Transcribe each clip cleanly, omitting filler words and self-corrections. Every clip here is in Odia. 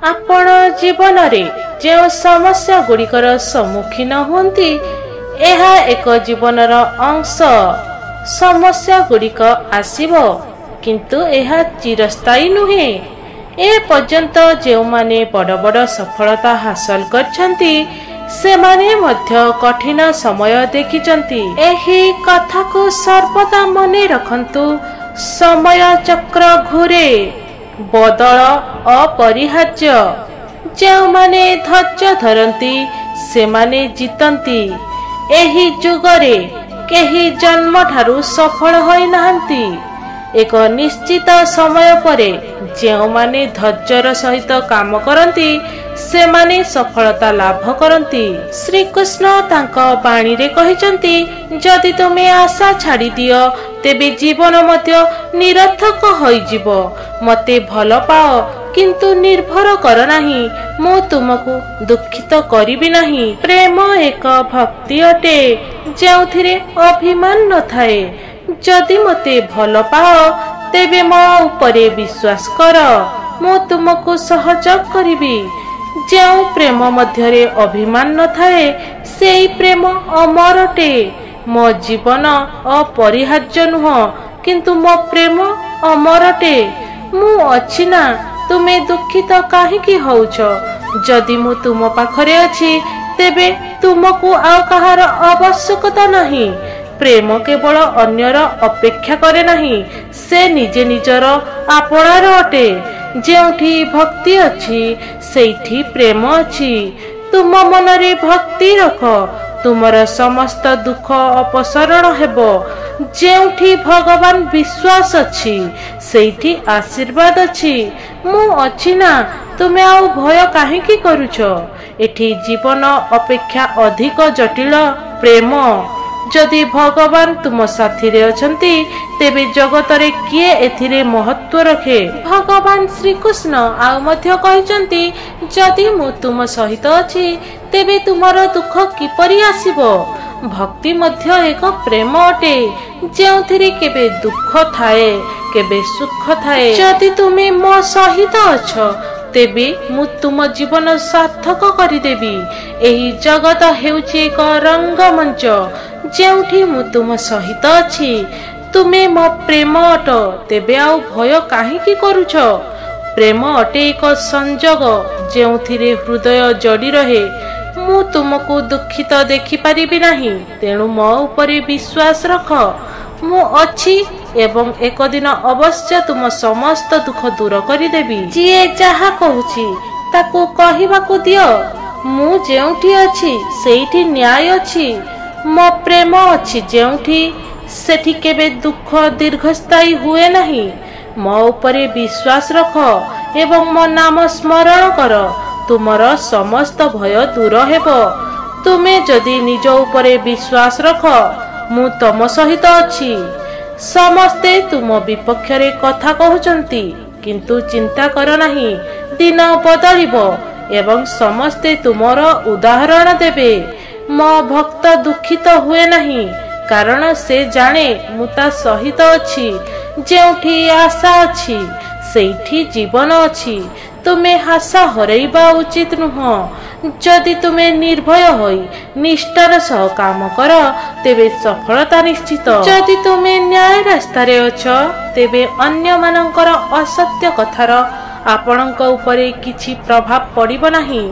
ଆପଣ ଜୀବନରେ ଯେଉଁ ସମସ୍ୟା ଗୁଡ଼ିକର ସମ୍ମୁଖୀନ ହୁଅନ୍ତି, ଏହା ଏକ ଜୀବନର ଅଂଶ। ସମସ୍ୟା ଗୁଡ଼ିକ ଆସିବ, କିନ୍ତୁ ଏହା ଚିରସ୍ଥାୟୀ ନୁହେଁ। ଏ ପର୍ଯ୍ୟନ୍ତ ଯେଉଁମାନେ ବଡ଼ ବଡ଼ ସଫଳତା ହାସଲ କରିଛନ୍ତି, ସେମାନେ ମଧ୍ୟ କଠିନ ସମୟ ଦେଖିଛନ୍ତି। ଏହି କଥାକୁ ସର୍ବଦା ମନେ ରଖନ୍ତୁ, ସମୟ ଚକ୍ର ଘୁରେ, ବଦଳ ଅପରିହାର୍ଯ୍ୟ। ଯେଉଁମାନେ ଧୈର୍ଯ୍ୟ ଧରନ୍ତି, ସେମାନେ ଜିତନ୍ତି। ଏହି ଯୁଗରେ କେହି ଜନ୍ମଠାରୁ ସଫଳ ହୋଇନାହାନ୍ତି। ଏକ ନିଶ୍ଚିତ ସମୟ ପରେ ଯେଉଁମାନେ ଧୈର୍ଯ୍ୟର ସହିତ କାମ କରନ୍ତି, ସେମାନେ ସଫଳତା ଲାଭ କରନ୍ତି। ଶ୍ରୀକୃଷ୍ଣ ତାଙ୍କ ବାଣୀରେ କହିଛନ୍ତି, ଯଦି ତୁମେ ଆଶା ଛାଡ଼ିଦିଅ, ତେବେ ଜୀବନ ମଧ୍ୟ ନିରର୍ଥକ ହୋଇଯିବ। ମୋତେ ଭଲ ପାଅ, କିନ୍ତୁ ନିର୍ଭର କର ନାହିଁ। ମୁଁ ତୁମକୁ ଦୁଃଖିତ କରିବି ନାହିଁ। ପ୍ରେମ ଏକ ଭକ୍ତି ଅଟେ, ଯେଉଁଥିରେ ଅଭିମାନ ନଥାଏ। ଯଦି ମୋତେ ଭଲ ପାଅ, ତେବେ ମୋ ଉପରେ ବିଶ୍ୱାସ କର, ମୁଁ ତୁମକୁ ସହଯୋଗ କରିବି। ଯେଉଁ ପ୍ରେମ ମଧ୍ୟରେ ଅଭିମାନ ନଥାଏ, ସେଇ ପ୍ରେମ ଅମର ଅଟେ। ମୋ ଜୀବନ ଅପରିହାର୍ଯ୍ୟ ନୁହଁ, କିନ୍ତୁ ମୋ ପ୍ରେମ ଅମର ଅଟେ। ମୁଁ ଅଛି ନା, ତୁମେ ଦୁଃଖିତ କାହିଁକି ହଉଛ? ଯଦି ମୁଁ ତୁମ ପାଖରେ ଅଛି, ତେବେ ତୁମକୁ ଆଉ କାହାର ଆବଶ୍ୟକତା ନାହିଁ। ପ୍ରେମ କେବଳ ଅନ୍ୟର ଅପେକ୍ଷା କରେ ନାହିଁ, ସେ ନିଜେ ନିଜର ଆପଣାର ଅଟେ। ଯେଉଁଠି ଭକ୍ତି ଅଛି, ସେଇଠି ପ୍ରେମ ଅଛି। ତୁମ ମନରେ ଭକ୍ତି ରଖ, ତୁମର ସମସ୍ତ ଦୁଃଖ ଅପସରଣ ହେବ। ଯେଉଁଠି ଭଗବାନ ବିଶ୍ୱାସ ଅଛି, ସେଇଠି ଆଶୀର୍ବାଦ ଅଛି। ମୁଁ ଅଛି ନା, ତୁମେ ଆଉ ଭୟ କାହିଁକି କରୁଛ? ଏଠି ଜୀବନ ଅପେକ୍ଷା ଅଧିକ ଜଟିଳ ପ୍ରେମ। ଯଦି ଭଗବାନ ତୁମ ସାଥିରେ ଅଛନ୍ତି, ତେବେ ଜଗତରେ କିଏ ଏଥିରେ ମହତ୍ଵ ରଖେ? ଭଗବାନ ଶ୍ରୀକୃଷ୍ଣ ଆଉ ମଧ୍ୟ କହିଛନ୍ତି, ଯଦି ମୁଁ ତୁମ ସହିତ ଅଛି, ତେବେ ତୁମର ଦୁଃଖ କିପରି ଆସିବ? ଭକ୍ତି ମଧ୍ୟ ଏକ ପ୍ରେମ ଅଟେ, ଯେଉଁଥିରେ କେବେ ଦୁଃଖ ଥାଏ, କେବେ ସୁଖ ଥାଏ। ଯଦି ତୁମେ ମୋ ସହିତ ଅଛ, ତେବେ ମୁଁ ତୁମ ଜୀବନ ସାର୍ଥକ କରିଦେବି। ଏହି ଜଗତ ହେଉଛି ଏକ ରଙ୍ଗମଞ୍ଚ, ଯେଉଁଠି ମୁଁ ତୁମ ସହିତ ଅଛି। ତୁମେ ମୋ ପ୍ରେମ ଅଟ, ତେବେ ଆଉ ଭୟ କାହିଁକି କରୁଛ? ପ୍ରେମ ଅଟେ ଏକ ସଂଯୋଗ, ଯେଉଁଥିରେ ହୃଦୟ ଜଡ଼ି ରହେ। ମୁଁ ତୁମକୁ ଦୁଃଖିତ ଦେଖିପାରିବି ନାହିଁ, ତେଣୁ ମୋ ଉପରେ ବିଶ୍ୱାସ ରଖ। ମୁଁ ଅଛି ଏବଂ ଏକ ଦିନ ଅବଶ୍ୟ ତୁମ ସମସ୍ତ ଦୁଃଖ ଦୂର କରିଦେବି। ଯିଏ ଯାହା କହୁଛି, ତାକୁ କହିବାକୁ ଦିଅ। ମୁଁ ଯେଉଁଠି ଅଛି, ସେଇଠି ନ୍ୟାୟ ଅଛି। ମୋ ପ୍ରେମ ଅଛି ଯେଉଁଠି, ସେଠି କେବେ ଦୁଃଖ ଦୀର୍ଘସ୍ଥାୟୀ ହୁଏ ନାହିଁ। ମୋ ଉପରେ ବିଶ୍ୱାସ ରଖ ଏବଂ ମୋ ନାମ ସ୍ମରଣ କର, ତୁମର ସମସ୍ତ ଭୟ ଦୂର ହେବ। ତୁମେ ଯଦି ନିଜ ଉପରେ ବିଶ୍ୱାସ ରଖ, ମୁଁ ତମ ସହିତ ଅଛି। ସମସ୍ତେ ତୁମ ବିପକ୍ଷରେ କଥା କହୁଛନ୍ତି, କିନ୍ତୁ ଚିନ୍ତା କର ନାହିଁ। ଦିନ ବଦଳିବ ଏବଂ ସମସ୍ତେ ତୁମର ଉଦାହରଣ ଦେବେ। ମୋ ଭକ୍ତ ଦୁଃଖିତ ହୁଏ ନାହିଁ, କାରଣ ସେ ଜାଣେ ମୁଁ ତା ସହିତ ଅଛି। ଯେଉଁଠି ଆଶା ଅଛି, ସେଇଠି ଜୀବନ ଅଛି। ତୁମେ ଆଶା ହରେଇବା ଉଚିତ ନୁହଁ। ଯଦି ତୁମେ ନିର୍ଭୟ ହୋଇ ନିଷ୍ଠାର ସହ କାମ କର, ତେବେ ସଫଳତା ନିଶ୍ଚିତ। ଯଦି ତୁମେ ନ୍ୟାୟ ରାସ୍ତାରେ ଅଛ, ତେବେ ଅନ୍ୟମାନଙ୍କର ଅସତ୍ୟ କଥାର ଆପଣଙ୍କ ଉପରେ କିଛି ପ୍ରଭାବ ପଡ଼ିବ ନାହିଁ।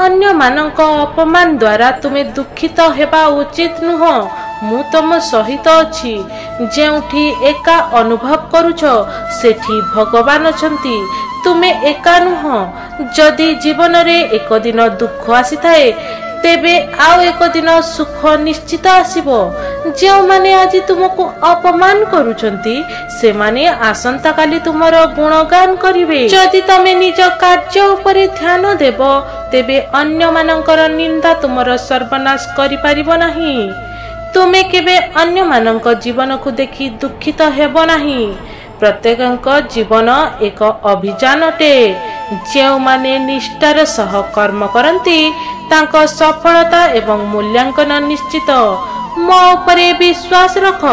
ଅନ୍ୟମାନଙ୍କ ଅପମାନ ଦ୍ୱାରା ତୁମେ ଦୁଃଖିତ ହେବା ଉଚିତ ନୁହଁ। ମୁଁ ତମ ସହିତ ଅଛି। ଯେଉଁଠି ଏକା ଅନୁଭବ କରୁଛ, ସେଠି ଭଗବାନ ଅଛନ୍ତି। ତୁମେ ଏକା ନୁହଁ। ଯଦି ଜୀବନରେ ଏକ ଦିନ ଦୁଃଖ ଆସିଥାଏ, ତେବେ ଆଉ ଏକ ଦିନ ସୁଖ ନିଶ୍ଚିତ ଆସିବ। ଯେଉଁମାନେ ଆଜି ତୁମକୁ ଅପମାନ କରୁଛନ୍ତି, ସେମାନେ ଆସନ୍ତାକାଲି ତୁମର ଗୁଣଗାନ କରିବେ। ଯଦି ତମେ ନିଜ କାର୍ଯ୍ୟ ଉପରେ ଧ୍ୟାନ ଦେବ, ତେବେ ଅନ୍ୟମାନଙ୍କର ନିନ୍ଦା ତୁମର ସର୍ବନାଶ କରିପାରିବ ନାହିଁ। ତୁମେ କେବେ ଅନ୍ୟମାନଙ୍କ ଜୀବନକୁ ଦେଖି ଦୁଃଖିତ ହେବ ନାହିଁ। ପ୍ରତ୍ୟେକଙ୍କ ଜୀବନ ଏକ ଅଭିଯାନ ଅଟେ। ଯେଉଁମାନେ ନିଷ୍ଠାର ସହ କର୍ମ କରନ୍ତି, ତାଙ୍କ ସଫଳତା ଏବଂ ମୂଲ୍ୟାଙ୍କନ ନିଶ୍ଚିତ। ମୋ ଉପରେ ବିଶ୍ୱାସ ରଖ।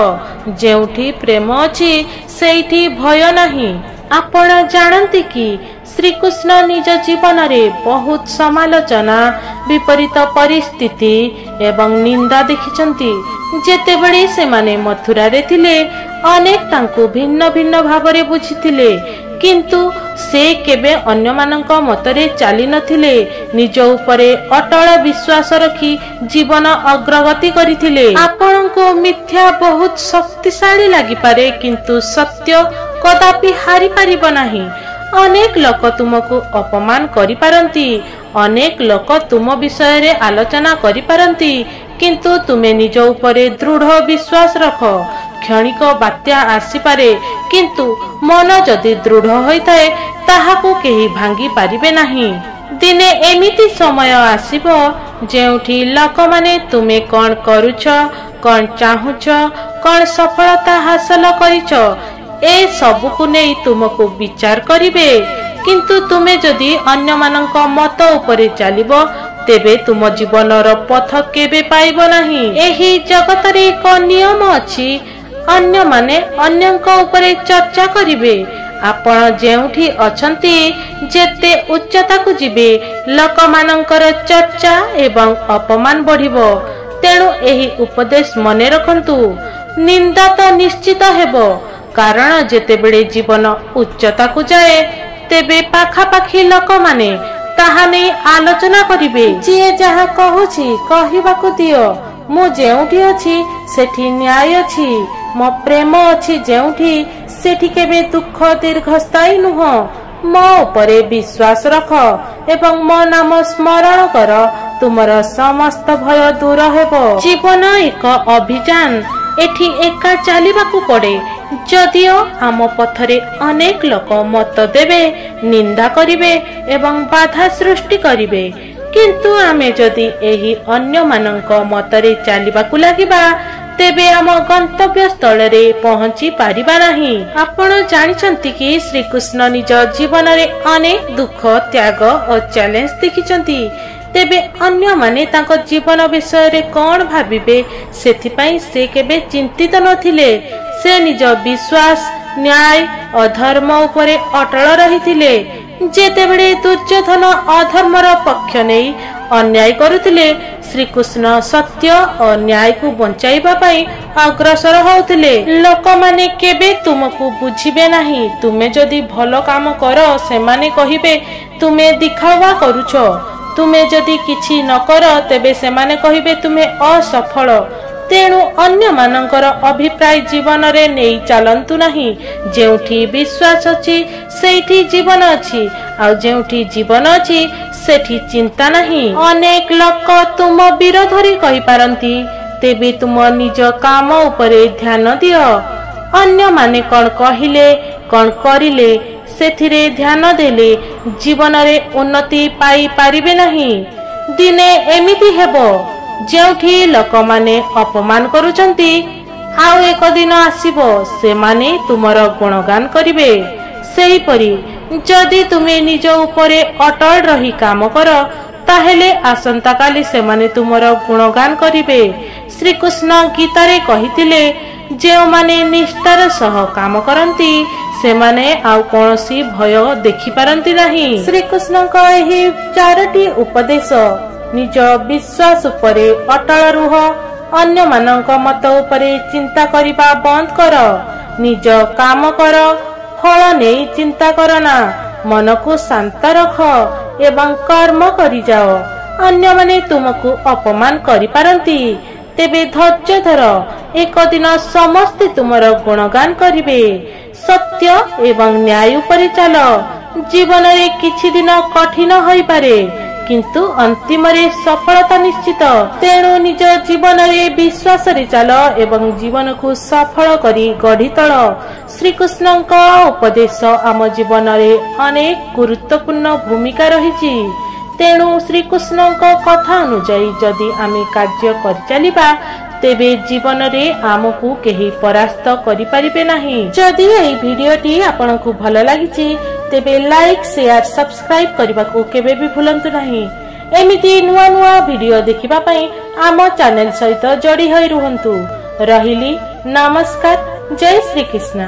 ଯେଉଁଠି ପ୍ରେମ ଅଛି, ସେଇଠି ଭୟ ନାହିଁ। ଆପଣ ଜାଣନ୍ତି କି, ଶ୍ରୀକୃଷ୍ଣ ନିଜ ଜୀବନରେ ବହୁତ ସମାଲୋଚନା, ବିପରୀତ ପରିସ୍ଥିତି ଏବଂ ନିନ୍ଦା ଦେଖିଛନ୍ତି। ଯେତେବେଳେ ସେମାନେ ମଥୁରାରେ ଥିଲେ, ଅନେକ ତାଙ୍କୁ ଭିନ୍ନ ଭିନ୍ନ ଭାବରେ ବୁଝିଥିଲେ, କିନ୍ତୁ ସେ କେବେ ଅନ୍ୟମାନଙ୍କ ମତରେ ଚାଲି ନଥିଲେ। ନିଜ ଉପରେ ଅଟଳ ବିଶ୍ୱାସ ରଖି ଜୀବନ ଅଗ୍ରଗତି କରିଥିଲେ। ଆପଣଙ୍କୁ ମିଥ୍ୟା ବହୁତ ଶକ୍ତିଶାଳୀ ଲାଗିପାରେ, କିନ୍ତୁ ସତ୍ୟ କଦାପି ହାରିପାରିବ ନାହିଁ। ଅନେକ ଲୋକ ତୁମକୁ ଅପମାନ କରିପାରନ୍ତି, ଅନେକ ଲୋକ ତୁମ ବିଷୟରେ ଆଲୋଚନା କରିପାରନ୍ତି, କିନ୍ତୁ ତୁମେ ନିଜ ଉପରେ ଦୃଢ଼ ବିଶ୍ୱାସ ରଖ। କ୍ଷଣିକ ବାତ୍ୟା ଆସିପାରେ, କିନ୍ତୁ ମନ ଯଦି ଦୃଢ଼ ହୋଇଥାଏ, ତାହାକୁ କେହି ଭାଙ୍ଗି ପାରିବେ ନାହିଁ। ଦିନେ ଏମିତି ସମୟ ଆସିବ ଯେଉଁଠି ଲୋକମାନେ ତୁମେ କ'ଣ କରୁଛ, କ'ଣ ଚାହୁଁଛ, କ'ଣ ସଫଳତା ହାସଲ କରିଛ, ଏ ସବୁକୁ ନେଇ ତୁମକୁ ବିଚାର କରିବେ। କିନ୍ତୁ ତୁମେ ଯଦି ଅନ୍ୟମାନଙ୍କ ମତ ଉପରେ ଚାଲିବ, ତେବେ ତୁମ ଜୀବନର ପଥ କେବେ ପାଇବ ନାହିଁ। ଏହି ଜଗତରେ ଏକ ନିୟମ ଅଛି, ଅନ୍ୟମାନେ ଅନ୍ୟଙ୍କ ଉପରେ ଚର୍ଚ୍ଚା କରିବେ। ଆପଣ ଯେଉଁଠି ଅଛନ୍ତି, ଯେତେ ଉଚ୍ଚତାକୁ ଯିବେ, ଲୋକମାନଙ୍କର ଚର୍ଚ୍ଚା ଏବଂ ଅପମାନ ବଢ଼ିବ। ତେଣୁ ଏହି ଉପଦେଶ ମନେ ରଖନ୍ତୁ, ନିନ୍ଦା ତ ନିଶ୍ଚିତ ହେବ, କାରଣ ଯେତେବେଳେ ଜୀବନ ଉଚ୍ଚତାକୁ ଯାଏ, ତେବେ ପାଖାପାଖି ଲୋକମାନେ ତାହା ନେଇ ଆଲୋଚନା କରିବେ। ଯିଏ ଯାହା କହୁଛି କହିବାକୁ ଦିଅ। ମୁଁ ଯେଉଁଠି ଅଛି ସେଠି ନ୍ୟାୟ ଅଛି। ମୋ ପ୍ରେମ ଅଛି ଯେଉଁଠି, ସେଠି କେବେ ଦୁଃଖ ଦୀର୍ଘସ୍ଥାୟୀ ନୁହଁ। ମୋ ଉପରେ ବିଶ୍ୱାସ ରଖ ଏବଂ ମୋ ନାମ ସ୍ମରଣ କର, ତୁମର ସମସ୍ତ ଭୟ ଦୂର ହେବ। ଜୀବନ ଏକ ଅଭିଯାନ, ଏଠି ଏକା ଚାଲିବାକୁ ପଡେ। ଯଦିଓ ଆମ ପଥରେ ଅନେକ ଲୋକ ମତ ଦେବେ, ନିନ୍ଦା କରିବେ ଏବଂ ବାଧା ସୃଷ୍ଟି କରିବେ, କିନ୍ତୁ ଆମେ ଯଦି ଏହି ଅନ୍ୟମାନଙ୍କ ମତରେ ଚାଲିବାକୁ ଲାଗିବା, ତେବେ ଆମ ଗନ୍ତବ୍ୟ ସ୍ଥଳରେ ପହଞ୍ଚି ପାରିବା ନାହିଁ। ଆପଣ ଜାଣିଛନ୍ତି କି ଶ୍ରୀକୃଷ୍ଣ ନିଜ ଜୀବନରେ ଅନେକ ଦୁଃଖ, ତ୍ୟାଗ ଓ ଚ୍ୟାଲେଞ୍ଜ ଦେଖିଛନ୍ତି। ତେବେ ଅନ୍ୟମାନେ ତାଙ୍କ ଜୀବନ ବିଷୟରେ କ'ଣ ଭାବିବେ, ସେଥିପାଇଁ ସେ କେବେ ଚିନ୍ତିତ ନଥିଲେ। ସେ ନିଜ ବିଶ୍ୱାସ, ନ୍ୟାୟ ଓ ଧର୍ମ ଉପରେ ଅଟଳ ରହିଥିଲେ। ଯେତେବେଳେ ଦୁର୍ଯ୍ୟୋଧନ ଅଧର୍ମର ପକ୍ଷ ନେଇ ଅନ୍ୟାୟ କରୁଥିଲେ, ଶ୍ରୀକୃଷ୍ଣ ସତ୍ୟ ଓ ନ୍ୟାୟକୁ ବଞ୍ଚାଇବା ପାଇଁ ଅଗ୍ରସର ହେଉଥିଲେ। ଲୋକମାନେ କେବେ ତୁମକୁ ବୁଝିବେ ନାହିଁ। ତୁମେ ଯଦି ଭଲ କାମ କର, ସେମାନେ କହିବେ ତୁମେ ଦିଖାୱା କରୁଛ। ତୁମେ ଯଦି କିଛି ନ କର, ତେବେ ସେମାନେ କହିବେ ତୁମେ ଅସଫଳ। ତେଣୁ ଅନ୍ୟମାନଙ୍କର ଅଭିପ୍ରାୟ ଜୀବନରେ ନେଇ ଚାଲନ୍ତୁ ନାହିଁ। ଯେଉଁଠି ବିଶ୍ୱାସ ଅଛି ସେଇଠି ଜୀବନ ଅଛି, ଆଉ ଯେଉଁଠି ଜୀବନ ଅଛି ସେଠି ଚିନ୍ତା ନାହିଁ। ଅନେକ ଲୋକ ତୁମ ବିରୋଧରେ କହିପାରନ୍ତି, ତେବେ ତୁମ ନିଜ କାମ ଉପରେ ଧ୍ୟାନ ଦିଅ। ଅନ୍ୟମାନେ କ'ଣ କହିଲେ, କ'ଣ କରିଲେ ସେଥିରେ ଧ୍ୟାନ ଦେଲେ ଜୀବନରେ ଉନ୍ନତି ପାଇପାରିବେ ନାହିଁ। ଦିନେ ଏମିତି ହେବ ଯେଉଁଠି ଲୋକମାନେ ଅପମାନ କରୁଛନ୍ତି, ଆଉ ଏକ ଦିନ ଆସିବ ସେମାନେ ତୁମର ଗୁଣଗାନ କରିବେ। ସେହିପରି ଯଦି ତୁମେ ନିଜ ଉପରେ ଅଟଳ ରହି କାମ କର, ତାହେଲେ ଆସନ୍ତାକାଲି ସେମାନେ ତୁମର ଗୁଣଗାନ କରିବେ। ଶ୍ରୀକୃଷ୍ଣ ଗୀତାରେ କହିଥିଲେ, ଯେଉଁମାନେ ନିଷ୍ଠାର ସହ କାମ କରନ୍ତି ସେମାନେ ଆଉ କୌଣସି ଭୟ ଦେଖିପାରନ୍ତି ନାହିଁ। ଶ୍ରୀକୃଷ୍ଣଙ୍କ ଏହି ଚାରୋଟି ଉପଦେଶ, ନିଜ ବିଶ୍ୱାସ ଉପରେ ଅଟଳ ରୁହ, ଅନ୍ୟମାନଙ୍କ ମତ ଉପରେ ଚିନ୍ତା କରିବା ବନ୍ଦ କର, ନିଜ କାମ କର, ଫଳ ନେଇ ଚିନ୍ତା କର ନା, ମନକୁ ଶାନ୍ତ ରଖ ଏବଂ କର୍ମ କରିଯାଅ। ଅନ୍ୟମାନେ ତୁମକୁ ଅପମାନ କରିପାରନ୍ତି, ତେବେ ଧୈର୍ଯ୍ୟ ଧର, ଏକ ଦିନ ସମସ୍ତେ ତୁମର ଗୁଣଗାନ କରିବେ। ସତ୍ୟ ଏବଂ ନ୍ୟାୟ ଉପରେ ଚାଲ। ଜୀବନରେ କିଛି ଦିନ କଠିନ ହୋଇପାରେ, କିନ୍ତୁ ଅନ୍ତିମରେ ସଫଳତା ନିଶ୍ଚିତ। ତେଣୁ ନିଜ ଜୀବନରେ ବିଶ୍ୱାସରେ ଚାଲ ଏବଂ ଜୀବନକୁ ସଫଳ କରି ଗଢ଼ି ତୋଳ। ଶ୍ରୀକୃଷ୍ଣଙ୍କ ଉପଦେଶ ଆମ ଜୀବନରେ ଅନେକ ଗୁରୁତ୍ୱପୂର୍ଣ୍ଣ ଭୂମିକା ରହିଛି। ତେଣୁ ଶ୍ରୀକୃଷ୍ଣଙ୍କ କଥା ଅନୁଯାୟୀ ଯଦି ଆମେ କାର୍ଯ୍ୟ କରିଚାଲିବା, ତେବେ ଜୀବନରେ ଆମକୁ କେହି ପରାସ୍ତ କରିପାରିବେ ନାହିଁ। ଯଦି ଏହି ଭିଡିଓଟି ଆପଣଙ୍କୁ ଭଲ ଲାଗିଛି, ତେବେ ଲାଇକ୍, ସେୟାର, ସବସ୍କ୍ରାଇବ କରିବାକୁ କେବେ ବି ଭୁଲନ୍ତୁ ନାହିଁ। ଏମିତି ନୂଆ ନୂଆ ଭିଡିଓ ଦେଖିବା ପାଇଁ ଆମ ଚ୍ୟାନେଲ ସହିତ ଯୋଡ଼ି ହୋଇ ରୁହନ୍ତୁ। ରହିଲି, ନମସ୍କାର, ଜୟ ଶ୍ରୀକୃଷ୍ଣ।